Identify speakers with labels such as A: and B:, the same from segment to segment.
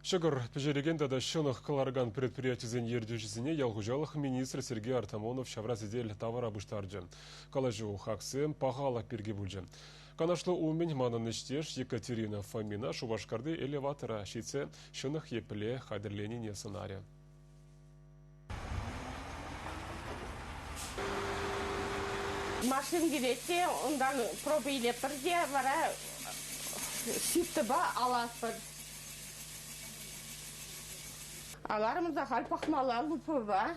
A: Ҫӑкӑр пӗҫерекен тата ҫӑнӑх кӑларакан предприятисен ертӳҫисене ял хуҫалӑх министрӗ Сергей Артамонов ҫавра сӗтел тавара пуҫтарчӗ. Калаҫу хаксем, пахалӑх пирки пулчӗ. Канашлу умӗн манӑн ӗҫтеш Екатерина Фомина Шупашкарти элеватора ҫитсе ҫӑнӑх епле хатӗрленине сӑнарӗ.
B: Машин килет те, унтан проба илетпӗр те вара ситтӑпа алатпӑр. Аларӑм та халь пӑхмалла лупӑпа.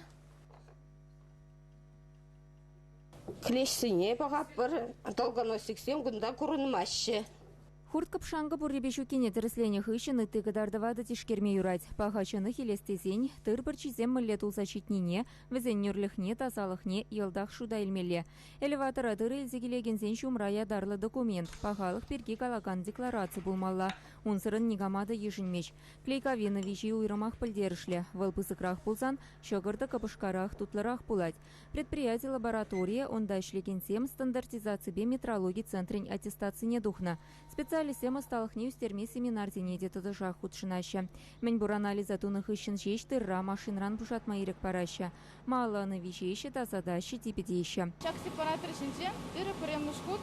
B: Клещсене пӑхатпӑр, долгоносиксем кунта курӑнмаҫҫӗ.
C: Хурт-кӑпшанкӑ пуррипе ҫуккине тӗрӗсленӗ хыҫҫӑн ытти кӑтартӑва та тишкерме юрать. Паха ҫӑнӑх илес тесен тыр пӗрчисем мӗнле тулса ҫитнине, вӗсен нӳрлӗхне, тасалӑхне йӑлтах шута илмелле. Элеватора тырӑ илсе килекенсен ҫумра ятарлӑ документ, пахалӑх пирки калакан деклараци пулмалла. Унсӑрӑн никама та йышӑнмӗҫ. Клейковина виҫи уйрӑмах пӗлтерӗшлӗ. Вӑл пысӑкрах пулсан ҫӑкӑр та кӑпӑшкарах, тутлӑрах пулать. Предприяти лабораторийӗ унта ӗҫлекенсем стандартизаципе метрологи центрӗн аттестацине тухнӑ. Специалистсем ӑсталӑхне ӳстерме семинарсене те тӑтӑшах хутшӑнаҫҫӗ. Мӗнпур анализа тунӑ хыҫҫӑн ҫеҫ тырра машинӑран пушатма ирӗк параҫҫӗ. Малланӑ виҫеҫҫӗ, тасатаҫҫӗ, типӗтеҫҫӗ.
D: Ҫак сепаратор ҫинче тырӑ пӗрремӗш хут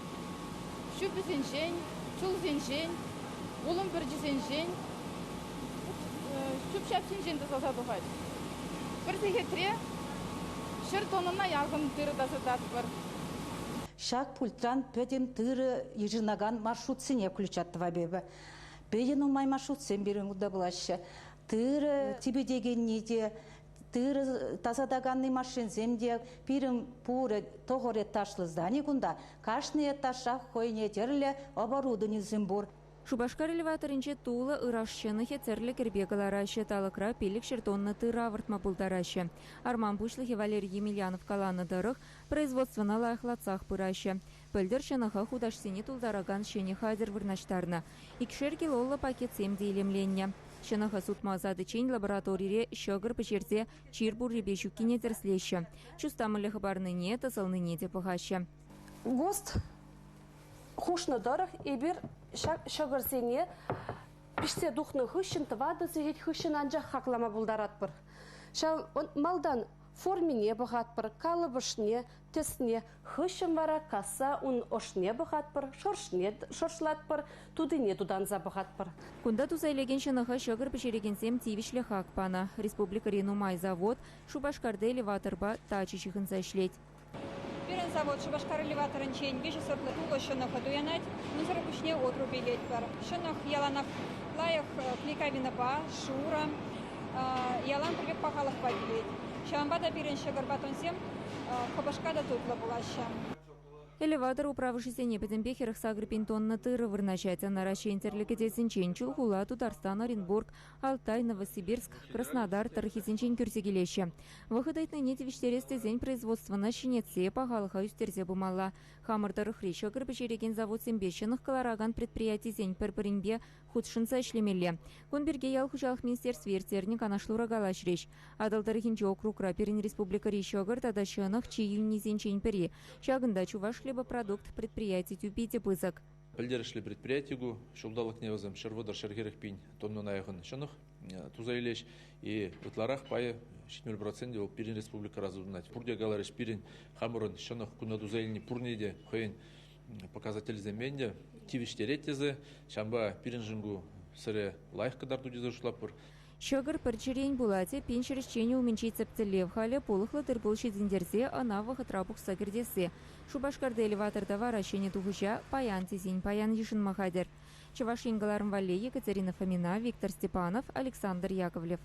D: ҫӳпӗсенчен, чулсенчен, улӑм пӗрчисенчен, ҫӳп-ҫап ҫинчен тасалса тухать. Пӗр сехетре 100 тоннӑна яхӑн тырӑ тасататпӑр.
E: Ҫак пультран пӗтӗм тырӑ йышӑнакан маршрутсене включать тӑвап эпӗ. Питӗ нумай маршрутсем пирӗн кунта пулаҫҫӗ. Тырӑ типӗтекенни те, тырӑ тасатаканни машинсем те. Пирӗн пурӗ тӑхӑр этажлӑ здани кунта. Кашни этажрах хӑйне тӗрлӗ оборудованисем пур.
C: Шупашкар элеваторӗнче тулӑ, ыраш ҫӑнӑхӗ, тӗрлӗ кӗрпе кӑлараҫҫӗ, талӑкра 500 тонна тырӑ авӑртма пултараҫҫӗ. Арман пуҫлӑхӗ Валерий Емельянов каланӑ тӑрӑх, производствӑна лайӑхлатсах пыраҫҫӗ. Пӗлтӗр ҫӑнӑха хутаҫсене тултаракан ҫӗнӗ хатӗр вырнаҫтарнӑ. Икшер килоллӑ пакетсем те илемленнӗ. Ҫӑнӑха сутма ӑсатиччен лабораторире ҫӑкӑр пӗҫерсе чир пуррипе ҫуккине тӗрӗслеҫҫӗ. Чуста мӗнле хӑпарнине, тӑсӑлнине те пӑхаҫҫӗ.
F: ГОСТ хушнӑ тӑрӑх эпир ҫак ҫӑкӑрсене пиҫсе тухнӑ хыҫҫӑн тӑватӑ сехет хыҫҫӑн анчах хаклама пултаратпӑр. Ҫав малтан формине пӑхатпӑр, калӑпӑшне, тӗсне, хыҫҫӑн вара касса ун ӑшне пӑхатпӑр, шӑршне шӑршлатпӑр, тутине тутанса пӑхатпӑр.
C: Кунта туса илекен ҫӑнӑха ҫӑкӑр пӗҫерекенсем тивӗҫлӗ хак панӑ. Республикӑри нумай завод Шупашкарти элеваторпа тачӑ ҫыхӑнса ӗҫлет.
G: Пирӗн завод Шупашкар элеваторӗнчен виҫӗ сортлӑ тулӑ ҫӑнӑхӗ туянать. Унсӑр пуҫне отрубь илетпӗр. Ҫӑнӑх яланах лайӑх клейковинӑпа, шурӑ, ялан пӗр пек пахалӑхпа килет. Ҫавӑнпа та пирӗн ҫӑкӑр батонсем кӑпӑшка та тутлӑ пулаҫҫӗ.
C: Элеватор управӑшӗсене пӗтӗмпе 48 пин тонна тырӑ вырнаҫать. Ӑна Раҫҫейӗн тӗрлӗ кӗтесӗнчен Чулхула, Тутарстан, Оренбург, Алтай, Новосибирск, Краснодар тӑрӑхӗсенчен кӳрсе килеҫҫӗ. Вӑхӑт ыйтнине тивӗҫтерес тесен производствӑна ҫӗнетсе, пахалӑха ӳстерсе пымалла. Хамӑр тӑрӑхри ҫӑкӑр пӗҫерекен заводсемпе ҫӑнӑх кӑларакан предприятисен пӗр-пӗринпе хутшӑнса ӗҫлемелле. Кун пирки ял хуҫалӑх министерстви ирттернӗ канашлура калаҫрӗҫ. Атӑл тӑрӑхӗнчи округра пирӗн республикӑри ҫӑкӑр тата ҫӑнӑх чи йӳннисенчен пӗри. Ҫакӑнта Чувашхлебопродукт предприяти тӳпи те пысӑк.
H: Пӗлтерӗшлӗ предприяти ку. Ҫулталӑкне вӗсем 130 140 пин тоннӑна яхӑн ҫӑнӑх туса илеҫ. И ытларах пайӗ 70% вӑл пирӗн республикӑра сутӑнать. Пурте каларӗҫ, пирӗн хамӑрӑн ҫӑнӑх кунта туса илни пурне те хӑйӗн показателӗсемпе ӗнтӗ тивӗҫтерет тесе. Ҫавӑнпа пирӗншӗн ку сӗре лайӑх кӑтарту тесе шутлатпӑр.
C: Ҫӑкӑр пӗрчӗрен пулать. Пин ҫӗрӗҫченӗ умӗнчи тӗп тӗллев халӗ пулӑхлӑ тыр-пул ҫитӗнтерсе ӑна вӑхӑтра пухса кӗртесси. Шупашкарти элеваторта вара ҫӗнӗ тухӑҫа паян тесен паян йышӑнма хатӗр. Чӑваш Ен кӑларӑм валли Екатерина Фомина, Виктор Степанов, Александр Яковлев.